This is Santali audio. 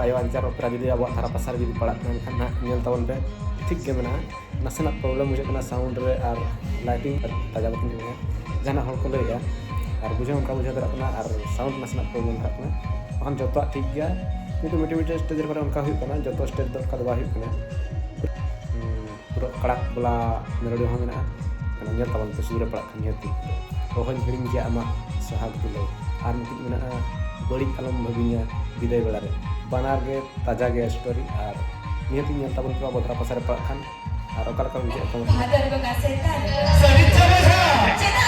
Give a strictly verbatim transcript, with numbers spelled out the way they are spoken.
ᱟᱭᱳ ᱟᱧᱪᱟᱨ ᱚᱯᱮᱨᱟ ᱡᱩᱫᱤ ᱟᱵᱚᱣᱟᱜ ᱫᱷᱟᱨᱟ ᱯᱟᱥᱟ ᱨᱮ ᱡᱩᱫᱤ ᱯᱟᱲᱟᱜ ᱠᱟᱱᱟ, ᱮᱱᱠᱷᱟᱱ ᱱᱟᱦᱟᱜ ᱧᱮᱞ ᱛᱟᱵᱚᱱ ᱯᱮ, ᱴᱷᱤᱠ ᱜᱮ ᱢᱮᱱᱟᱜᱼᱟ᱾ ᱱᱟᱥᱮᱱᱟᱜ ᱯᱨᱚᱵᱞᱮᱢ ᱵᱩᱡᱷᱟᱹᱜ ᱠᱟᱱᱟ ᱥᱟᱣᱩᱱᱰ ᱨᱮ ᱟᱨ ᱞᱟᱭᱴᱤᱝ ᱛᱟᱡᱟ ᱵᱟᱹᱠᱤᱱ ᱮᱢᱮᱜᱼᱟ, ᱡᱟᱦᱟᱱᱟᱜ ᱦᱚᱲ ᱠᱚ ᱞᱟᱹᱭᱮᱜᱼᱟ᱾ ᱟᱨ ᱵᱩᱡᱷᱟᱹᱣ ᱚᱱᱠᱟ ᱵᱩᱡᱷᱟᱹᱣ ᱫᱟᱲᱮᱭᱟᱜ ᱠᱟᱱᱟ, ᱟᱨ ᱥᱟᱣᱩᱱᱰ ᱱᱟᱥᱮᱱᱟᱜ ᱯᱨᱚᱵᱞᱮᱢ ᱫᱷᱟᱨᱟᱜ ᱠᱟᱱᱟ, ᱵᱟᱠᱷᱟᱱ ᱡᱚᱛᱚᱣᱟᱜ ᱴᱷᱤᱠ ᱜᱮᱭᱟ᱾ ᱠᱤᱱᱛᱩ ᱢᱤᱫᱴᱤᱡ ᱢᱤᱫᱴᱤᱡ ᱥᱴᱮᱡᱽ ᱨᱮ ᱚᱱᱠᱟ ᱦᱩᱭᱩᱜ ᱠᱟᱱᱟ, ᱡᱚᱛᱚ ᱥᱴᱮᱡᱽ ᱫᱚ ᱚᱱᱠᱟ ᱫᱚ ᱵᱟᱭ ᱦᱩᱭᱩᱜ ᱠᱟᱱᱟ᱾ ᱦᱩᱸ, ᱯᱩᱨᱟᱹ ᱠᱟᱲᱟᱠ ᱵᱟᱞᱟ ᱢᱮᱞᱳᱰᱤ ᱦᱚᱸ ᱢᱮᱱᱟᱜᱼᱟ᱾ ᱚᱱᱟ ᱧᱮᱞ ᱛᱟᱵᱚᱱ ᱯᱮ, ᱥᱩᱨ ᱨᱮ ᱯᱟᱲᱟᱜ ᱠᱷᱟᱱ ᱱᱤᱦᱟᱹᱛᱤ᱾ ᱚᱦᱚᱧ ᱦᱤᱲᱤᱧ ᱜᱮᱭᱟ ᱟᱢᱟᱜ ᱥᱚᱦᱟᱜᱽ ᱫᱩᱞᱟᱹᱲ᱾ ᱟᱨ ᱢᱤᱫᱴᱤᱡ ᱢᱮᱱᱟᱜᱼᱟ, ᱵᱟᱹᱲᱤᱡ ᱟᱞᱚᱢ ᱵᱷᱟᱹᱵᱤᱧᱟ ᱵᱤᱫᱟᱹᱭ ᱵᱮᱲᱟ ᱨᱮ᱾ ᱵᱟᱱᱟᱨ ᱜᱮ ᱛᱟᱡᱟ ᱜᱮ ᱥᱴᱳᱨᱤ, ᱟᱨ ᱱᱤᱦᱟᱹᱛᱤ ᱧᱮᱞ ᱛᱟᱵᱚᱱ ᱯᱮ ᱟᱵᱚ ᱫᱷᱟᱨᱟ ᱯᱟᱥᱟ ᱨᱮ ᱯᱟᱲᱟᱜ ᱠᱷᱟᱱ᱾ ᱟᱨ ᱚᱠᱟ ᱞᱮᱠᱟ ᱵᱩᱡᱷᱟᱹᱜ ᱠᱟᱱᱟ? ᱵᱷᱟᱫᱚᱨ ᱵᱚᱸᱜᱟ ᱥᱮᱛᱟᱜ ᱨᱮ ᱥᱟᱹᱨᱤ ᱪᱮᱦᱨᱟ᱾ ᱪᱮᱫ